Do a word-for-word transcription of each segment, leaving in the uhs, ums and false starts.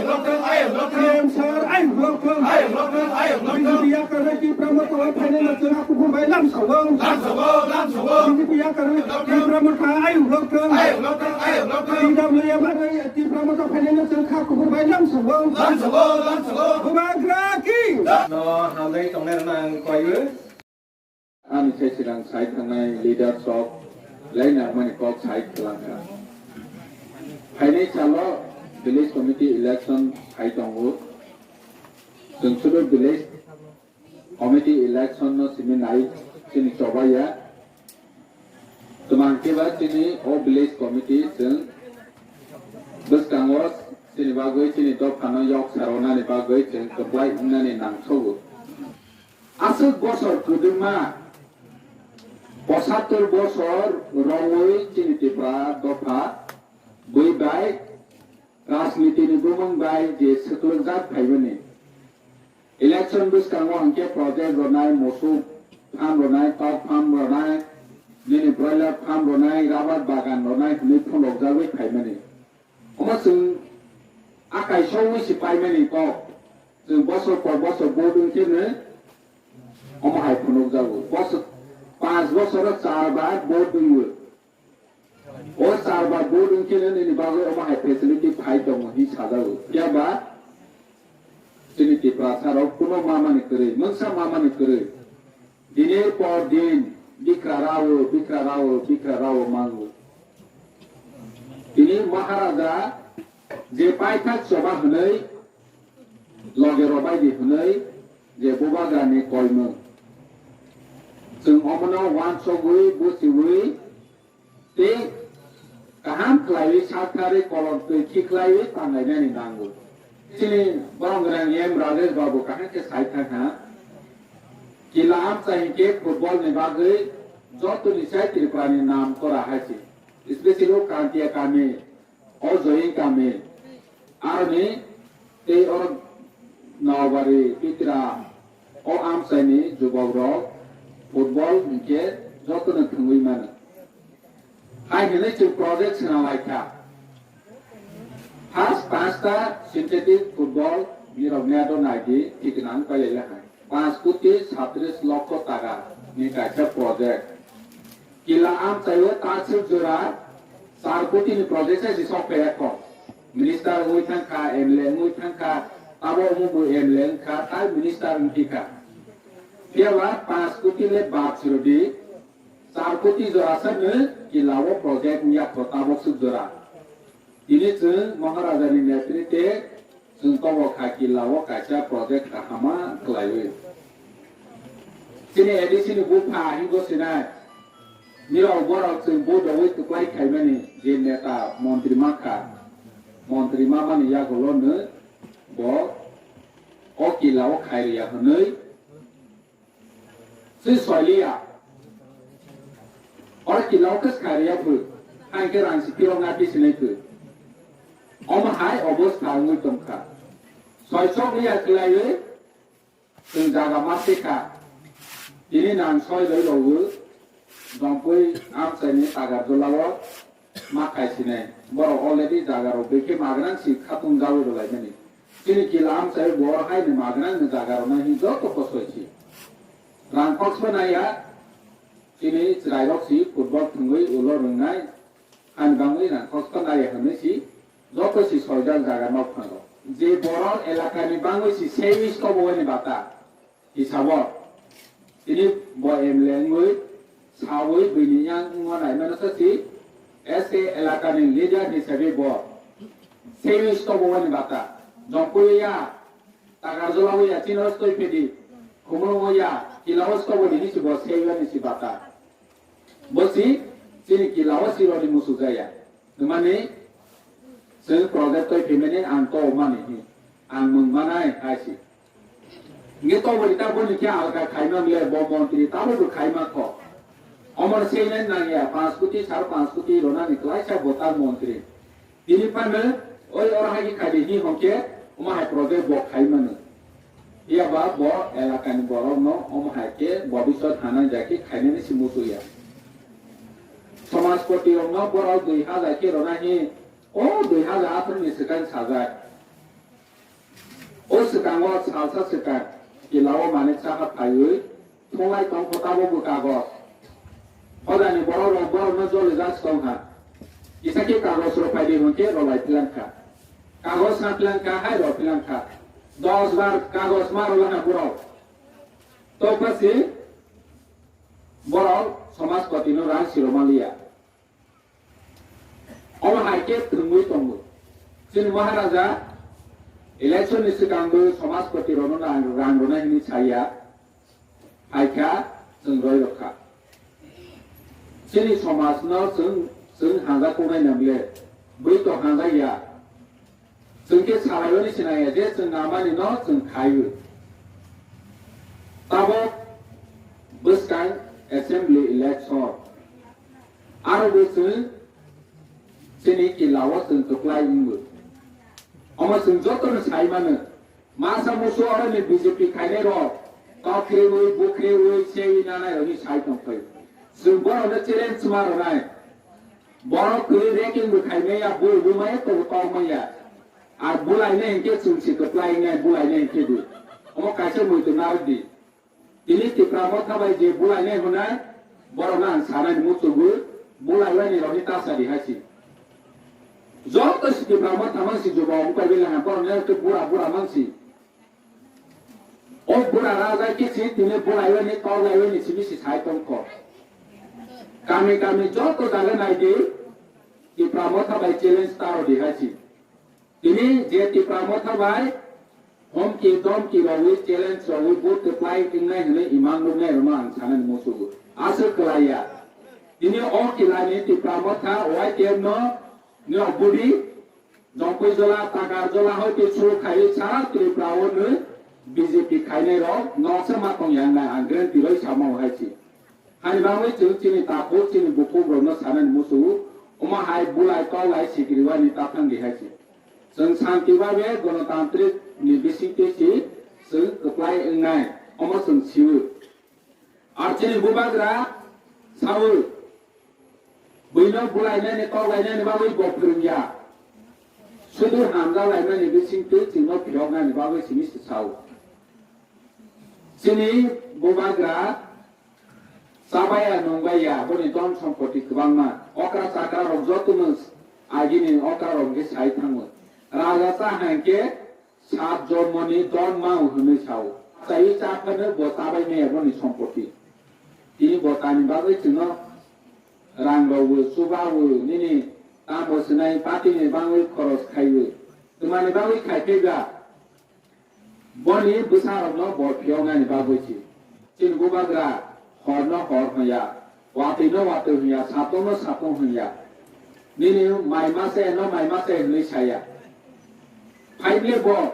Lockdown, ayuk lockdown. T M sir, ayuk lockdown. Ayuk lockdown, ayuk lockdown. B J P yakarwi Tipra Motha o phainai no chwng hakhe phuru bai lamsao. Lamsao, lamsao. B J P yakarwi Tipra Motha, ayuk lockdown. Ayuk lockdown, ayuk lockdown. T W F yakarwi Tipra Motha phainai no chwng hakhe phuru bai lamsao. Lamsao, lamsao. Bubagra ki. No hamjagwi tongnai rwna ang koi o. Ani sai sirang sai thangnai leaders rok lai nangmani kok sai khlangkha. Phainai salo village committee election hai tongo. Chwng sudu village committee election no simi nai chini chobaiya. Twmang khe ba chini o village committee chwng bwskango chini bagwi chini dophano yok saronani bagwi chwng kwplai wngnani nangsogo. Aswk bosor kwdwkma, pochattor bosor romwi chini Tripura dopha bui bai rajniti ni bumung bai je swklwkjak phaimani. Election bwskango hwnkhe project rwnai, musuk farm rwnai, tok farm rwnai, nini broiler farm rwnai, rubber bagan rwnai hwnwi phunukjagwi phaimani. Omo chwng a kaisa wngwi se paimani kok. Chwng bosor por bosor vote wngkhe no omo hai phunukjago. Bosor, panch bosoro char bar vote wngo. O char bar vote wngkhe no nini bagwi omo hai facility phai tongo hinwi sajago. Phiya ba chini Tiprasa rok kuno mamani kwrwi, mungsa mamani kwrwi. Dinir por din bikra rao, bikra rao, bikra rao mango. Tini Maharaja je paithak choba hwnwi, loge robai di hwnwi, je bubagrani koimung. Chwng omono wansogwi, buchiwi, tei kaham khlaiwi sakthari kolom twi khiklaiwi tanglainani nango. Chini borok gwnang M Rajesh Babu kaham khe sai thangkha, kila amchai hinkhe football ni bagwi jotoni sai Tripura ni nam kora hai se. Especially o Kantiya kami, o Joying kami, aroni tei o Nobari Pitra, o amchai ni jubok rok football hinkhe jotono thwngwi mano. Hai hwnwi chwng project swnam lai kha. First panchta synthetic football ni rok net o nai di, thik nang pailai le hai. Panch koti satris lokho taka ni kaisa project. Kila amchai o ta suk jora char koti ni project se sok pe ekho. Minister wngwi thang kha, M L A wngwi thang kha, abo omo bo M L A wng kha, tai minister wng phi kha. Phiya ba panch koti le bad siro di, char koti jora se no kila o project wng ya kho tabok suk jora. Tini chwng Maharaja ni netrite chwng tobo kha kila o kaisa project kahama khlaiwi. Chini A D C ni bupha hingo sinai. Nirok borok chwng vote rogwi kwplai khaimani je neta montri ma kha. Montri ma mani yagulo no bo o kila o khai riya hwnwi Swi soiliya. Oro kila o khe skariya phu. Hai khe rang si kilo na pisinai phu. Omo hai obostha wngwi tongkha. Soisok liya khlaiwi chwng jaga ma sikha. Tini nang soi loi rogwi dompui amchaini tagar jolao ma khai sinai. Borok already jaga rok bekhe magrang si khatung jawi rwlaimani. Chini kila amchai bo oro haini magnang ni jaga rok nai hwnwi joto kosoi si. Rang koksma naiya, chini chwrairok si football thwngwi ulo rwngnai, ani bangwi rang koksma naiya hwnwi si joto si soijak jaga nok phango. Je borok elakani bangwi si seiwi stobo weni bata. Hisabo tini bo M L A wngwi sawi bini yang wngma naimano sa si S A elakani leader hisabe bo seiwi stobo wani bata. Jongkui ya, tagar jolawi ya, chini oro stoi phedi, khumulwngo ya, kila o stobo di hinsi bo seiwi wani si bata. Bo si chini kila o si rodi musu jaya. Hwnmani chwng project toi phaimani ang kok mani hi, ang mung manai hai si. Hingke toboni ta boni khe alka khaima le bo montri tabo bo khaima kho. Omor seinai nangya panch koti, sar panch koti ronani klaisa bo ta montri. Tini phano oi oro hai khe khaidi hi hongke omo hai project bo khaimano. Phiya ba bo elakani borokno omo hai khe bobiswt hanang ja khe khainani si muchungya. Somajpoti rokno borok dui hajar khe rwna hi, o dui hajar atharo ni swkang sajak. Swkango salsa swkang kilao manwi chahap phaiwi thunglai tongkho tabukbo kagoj. Hojani borok rok borokno jolijak tongkha. Kisa khe kagoj rok phaidi hwnkhe rwlai philangkha. Kagoj sa philangkha hai rw philangkha. Dos bar kagoj ma rwlana borok. Tokpasi borok Samajpatino rang siroma liya. Omo hai khe thwngwi tongo. Chini Maharaja election ni swkangbo Samajpati rokno rang, rang rwnai hwnwi saya. Hai kha chwng roi rwkha. Chini somajno chwng, chwng hanja koknai nang le, bwrwi to hanja ya. Chwng khe salaio ni sinaya je chwng namani no chwng khaio. Tabok bwskang assembly election. Aro bo chwng chini kilao chwng kwplai wngo. Omo chwng joto no sai mano. Masa musu oro ni B J P khainai rok, kok khriwi, bukriwi, sewi nanai rok ni sai tongphai. Chwng borok no challenge ma rwnai. Borok kwrwi ranking bo khai maya, bui bo maya, tobo kok maya. Ar bulai nai hinkhe chwng si kwplai nai, bulai nai hinkhe di. Omo kaisa muitu narwk di. Tini Tipra Motha bai je bulai nai hwnai, borok no ang sanai ni muchungo, bulai bai ni rok ni ta sa di hai si. Joto si Tipra Motha man si joba omo pai bai laha, borok no khe bura bura man si. O bura raja kisi tini bulaiwi ni torlaiwi ni simi si sai tongkho. Kami kami joto jaga naidi, Tipra Motha bai challenge taro di hai si. Tini je Tipra Motha bai homki domki rogwi challenge rogwi vote kwplai wngnai hwnwi imang nuknai rwno ang sanani muchungo. Aswk kwlaiya. Tini o kilani Tipra Motha Y T F no ni obudi Jongpui jola, Takar jola hoi te suru khai sara Tripura o nwi B J P khainai rok noksa ma tong yang nai ang guarantee roi sama hai si. Hani bangwi chwng chini takhuk chini bukhuk rok no sanani musu omo hai bulai tolai sikiri wani tathang di hai si. Chwng santi babe gonotantrik ni bising te si chwng kwplai wngnai omo chwng siu. Ar chini bubagra saui, buino bulainani, toklainani bagwi bo phwrwngya. Sudu hamjalainani bisingtwi chwngno phiyoknani bagwi simi se sao. Chini bubagra chabaiya, nungbaiya, boni dhon sompoti kwbangma. Okra chakra rok jotono agini okra rok khe sai thango. Raja cha hainkhe Sat jormoni don ma hwnwi sao. Chai cha phano bo chabai maya boni sompoti. Tini bo tani bagwi chwngno rang rogwi, chubawi, nini tamo swnai patini bagwi khoros khaiwi. Twmani bagwi khai phaiba. Boni bwsarokno bo phiyoknani bagwi si. Chini bubagra horno hor hwnya, watwino watwi hwnya, satungno satung hwnya. Nini mai mase no mai mase hwnwi saya. Phaible bo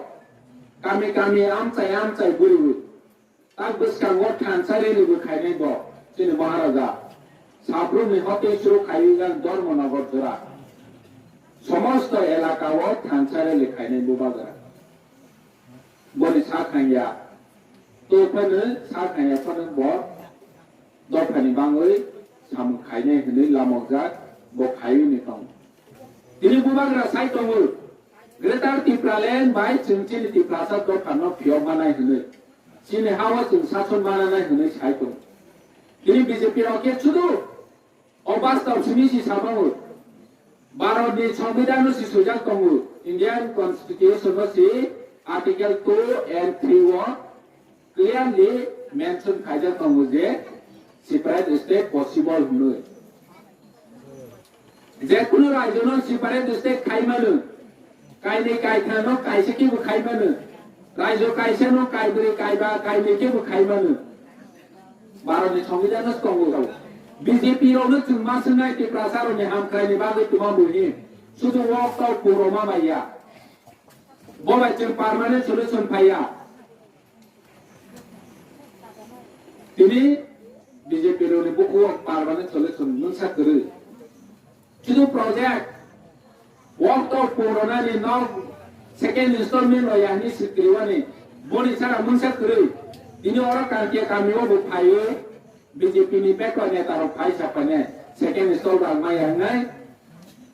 kami kami amchai amchai buriwi. Tak bwskango thansa rally bo khainai bo chini Maharaja. Sabrumni hotei suru khaiwi yang Dharmanagar jora. Somosto elaka o thansa rally khainai bubagra. Boni sa khangya. To phano sa khangya phano bo dophani bangwi samung khainai hwnwi lamokjak bo khaiwi ni tong. Tini bubagra sai tongo. Greater Tipraland bai chwng chini Tiprasa dophano phiyok manai hwnwi. Chini hao chwng sason mananai hwnwi sai tong. Tini B J P rok khe chudu. O bastop simi si sabango. Bharat ni Songbidan no si sujak tongo. Indian Constitution no si Article two and three o clearly mention khaijak tongo je separate state possible hwnwi. Je kunu rajyo no separate state khai mano. Kainwi kaitham no kaisa khe bo khai mano. Raijo kaisa no kaibri kaiba kainwi khe bo khai mano. Bharat ni Songbidan no tongo. B J P rok no chwng ma swngnai Tiprasa rok ni hamkrai ni bagwi tuma bo hi. Sudu walk out puro ma bai ya. Bo bai chwng permanent solution phai ya. Tini B J P rok ni buku walk out permanent solution mungsa kwrwi. Chudu project, walk out purona ni nok second installment o ya hwnwi swkriwani, boni sara mungsa kwrwi. Tini oro Kankia kami o bo phaiwi B J P ni backup neta rok phai sa phane second install rang maya wngnai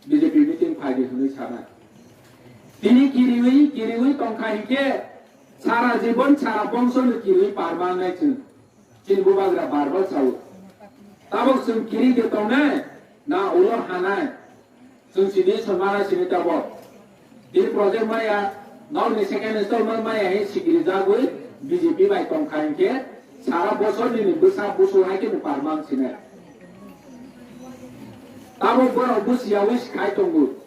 B J P meeting phai di hwnwi sanai. Tini kiriwi, kiriwi tongkha hinkhe Sara jibon, sara bongso ni kiri parman nai chwng. Chini bubagra bar bar sao. Tabok chwng kiri de tongnai, na ulo hanai. Chwng sini somara sini tabok. Di project maya, nor ni second installment maya hi sikiri jagwi B J P bai tongkha hinkhe, sara bosor nini bwsa busu hai khe parman sinai. Tabok borok busiyawi sikhai tongo.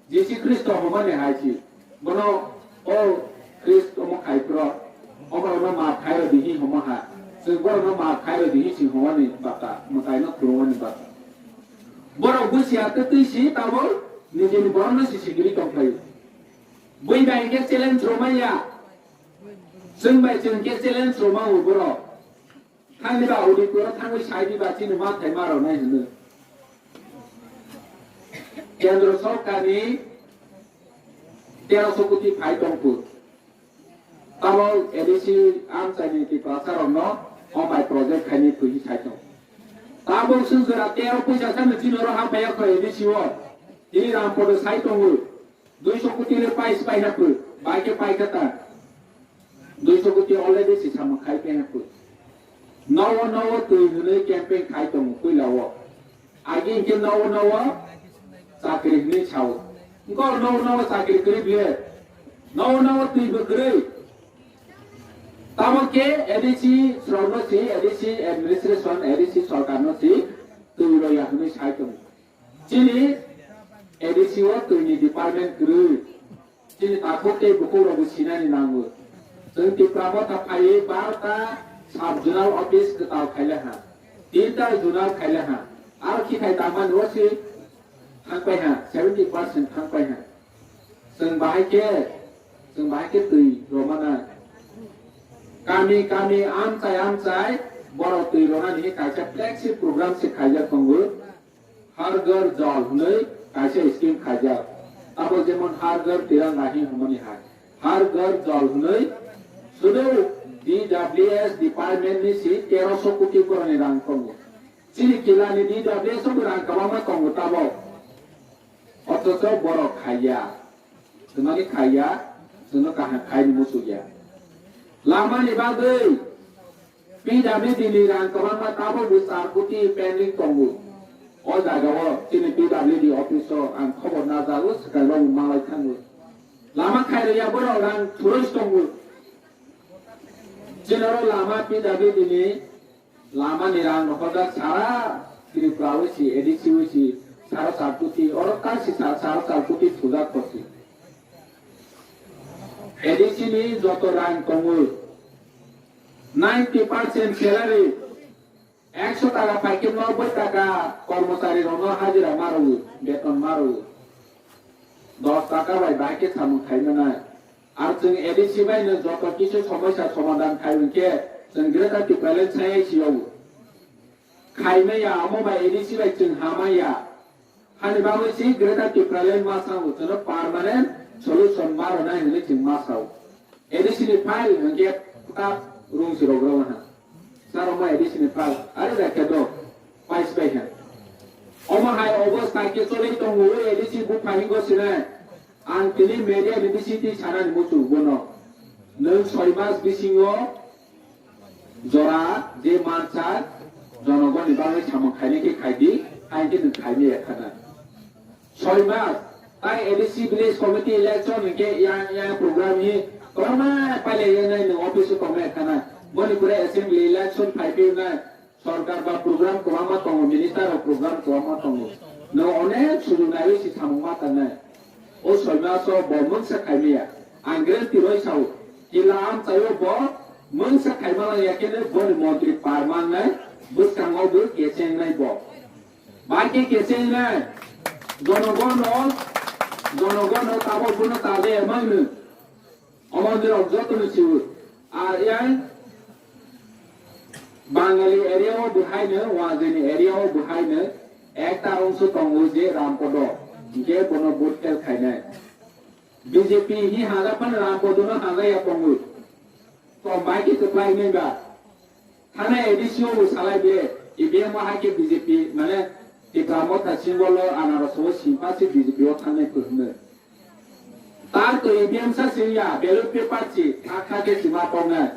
Jisu Khristo homani hai si. Bono, "O Khristo, omo khai phro, omo rokno maaf khai rw di," hi homo ha. Chwng borokno maaf khai rw di, hi si homani bata, mwtaino khulumani bata. Borok busiya twi twi si, tabo nijini borokno si sigiri tongkhlaio. Bui bai khe challenge rwmaya. Chwng bai chwng khe challenge rwmao borok. Thangni ba udi kuro thangwi saidi ba chini ma thai ma rwnai hwnwi. Kendro sorkarni teroso koti phai tongkhu. Tamo A D C amchaini Tiprasa rokno o bai project khaini thwihi sai tong. Tamo swngjora tero puisa sano chini oro ha paiya kho A D C o. Tini Rampodo sai tongo. Duiso koti le pais pai haphu. Bai khe pai kha ta. Duiso koti already si samung khai pe haphu. Nowo nowo twi hwnwi campaign khai tongo puila o. Agi hinkhe nowo nowo chakri hwnwi sao. Hinkhe nowo nowo chakri kwrwi bile. Nowo nowo twi bo kwrwi. Tamo khe A D C srokno si, A D C administration, A D C sorkarno si twi rwya hwnwi sai tongo. Chini A D C o twini department kwrwi. Chini takhuk tei bukhuk rokbo sinani nango. Chwng Tipra Motha phaiwi barta sub zonal office kwtal khaile ha, tinta zonal khaile ha. Aro khikhai tangmani o se thangpai ha, seventy percent thangpai ha. Chwng bahai khe, chwng bahai khe twi romana. Kami kami amchai amchai borok twi ronani kaisa flagship program se khaijak tongo. Har Ghar Jal hwnwi kaisa scheme khaijak. Abo jemon Har Ghar Tiranga hin hwnmani hai. Har Ghar Jal hwnwi sudu D W S department ni si teroso koti boroni rang tongo. Chini kila ni D W S o rang kwbangma tongo tabok. Othocho borok khaiya. Chwngmani khaiya, chwngno kaham khaini muchukya. Lamani bagwi P W D ni rang kwbangma tabukbo char koti pending tongo. O jagao chini P W D office o ang khobor najago, swkang rokbo malai thango. Lama khairokya borok rang thurus tongo. Chini oro lama P W D ni Lama ni rang no hojak sara Tripura o si, A D C o si, sara char koti, oro ta si sa-, sara char koti thujak kosi. A D C ni joto rang tongo, ninety percent salary, ekso taka pai khe noboi taka kormochari rok no hajira ma rwo, beton ma rwo. Dos taka bai bahai khe samung khai manai. Ar chwng A D C bai no joto kisu somosa somadhan khai hwnkhe chwng Greater Tipraland sai si yago. Khai maya amo bai A D C bai chwng ha maya. Hani bagwi si Greater Tipraland ma sango chwngno permanent solution ma rwnai hwnwi chwng ma sao. A D C ni file hwnkhe kwtal rung si rok rw ha. Saro ma A D C ni file are da khe do pais bai ha. Omo hai obostha khe choli tongo A D C bupha hingo sinai. Ang tini media ni bisingtwi sanani muchung bono, nwng soi mas bisingo jora je mansa jonogoni bagwi samung khainai khe khaidi, hain khe nwng khaimaya khana. Soi mas, tai A D C village committee election hinkhe yang, yang program hi kwbangma pailai yanai nwng office o tongmaya khana. Boni pore assembly election phai phiyonai, Sorkar ba program kwbangma tongo, minister rok program kwbangma tongo. No onek sujung naiwi si samung ma tangnai. O soi maso bo mungsa khaimaya. Ang guarantee roi sao. Kila amchaio bo mungsa khaima lang ya khe boni montri par mangnai, bwskango bo kechengnai bo. Bai khe kechengnai. Jonogono, jonogono tabok bono taje emangno. Omo dirok jotono siwo. Ar yang Bangali area o bwhaino, Wazini area o bwhaino ekta ongso tongo je Rampodo, hinkhe bono vote fail khainai. B J P hi hajak phano Rampodono hajaya tongo. Tom bai khe kwplai nai ba. Thana A D C o bo salai be, E V M o hai khe B J P, mane, Tipra Motha symbol o anaros o simpha se B J P o thangnai kwrwngno. Tar to E V M sa sing ya, ballot paper si, akha khe sima tongnai.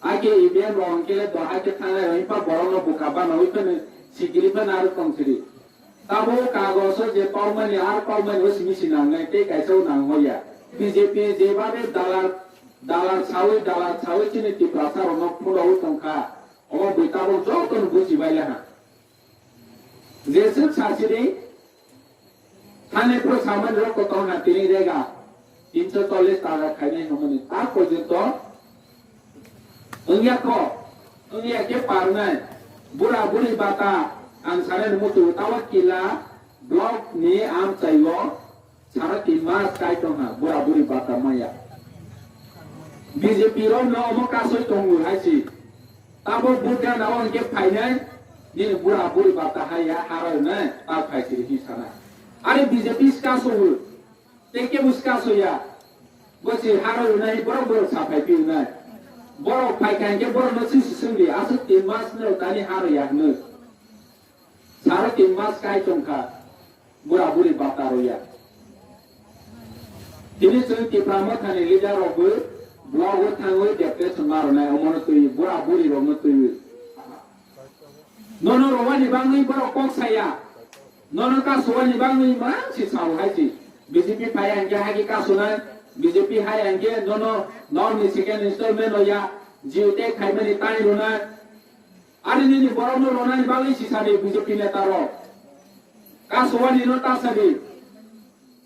Ake E V M rong kele do ake thangnai rong ipa borok no buka bana ui phano sikiri phano aro tong siri. Tabo kagoso je paumani ar paumani o simi sinang nai tei kaisa o nang hoya. B J P je babe dalal, dalal sawi, dalal sawi chini Tiprasa rok no phundaui tongkha. Omo bui tabuk joto no buji bai laha. Jeswk sachiri, thani phuru samani rok kotor na tini rega, tinso chollish taka khainai hwnmani ta porjonto wngya kho, wngya khe parnai, bura buri bata ang sanani muchungo tawa kila block ni amchaio sara tin mas kai tongha bura buri bata maya. B J P rok no omo kasoi tongo hai si. Tabo buddha na o hingke phainai, nini bura buri bata hai ya, haro nai, ta phai siri hi sana. Are B J P ska so hu, tei kebo ska so ya. Bo si haro nai, borok borok sa phai pi nai. Borok phai ka hingke borok no si si sung di, aswk tin mas no tani haro ya hwnwi. Saro tin mas kai tongkha. Bura buri bata roya. Tini chwng Tipra Mothani leader rok bo block o thangwi depression ma rwnai, omono twi bura buri rokno twi. Nono rowani bangwi borok kok saya. Nono kasowani bangwi mang si sao hai si. B J P phai hangke hagi kasonai. B J P hai hangke nono norni second installment roya. Jiu tei khaimani tai rwnai. Ani nini borokno rwnani bagwi sisani B J P neta rok. Kasowani no tasadi.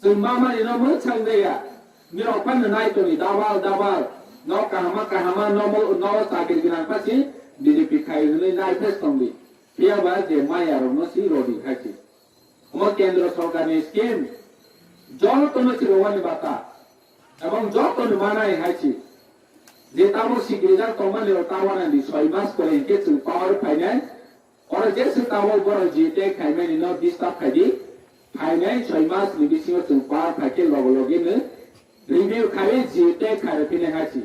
Chwng mamani no mwchang deya. Nirok phano nai toni dabal dabal. No kahama kahama no mo-, no chakri gwnang pasi B J P khai hwnwi nai phes tongdi. Phiya ba je maya rok no si rodi khai si. Omo kendro sorkar ni scheme. Jotono si rowani bata. Ebong jotono manai hai si. Je tabuk sikrijak tongmani rok tawana di soi mas pore hingke chwng power phainai. Oro jesa tabuk borok G T A khaimani no disturb khaidi, phainai soi mas ni bisingo chwng par phaikhe logo logi no review khai G T A khairokphini hai si.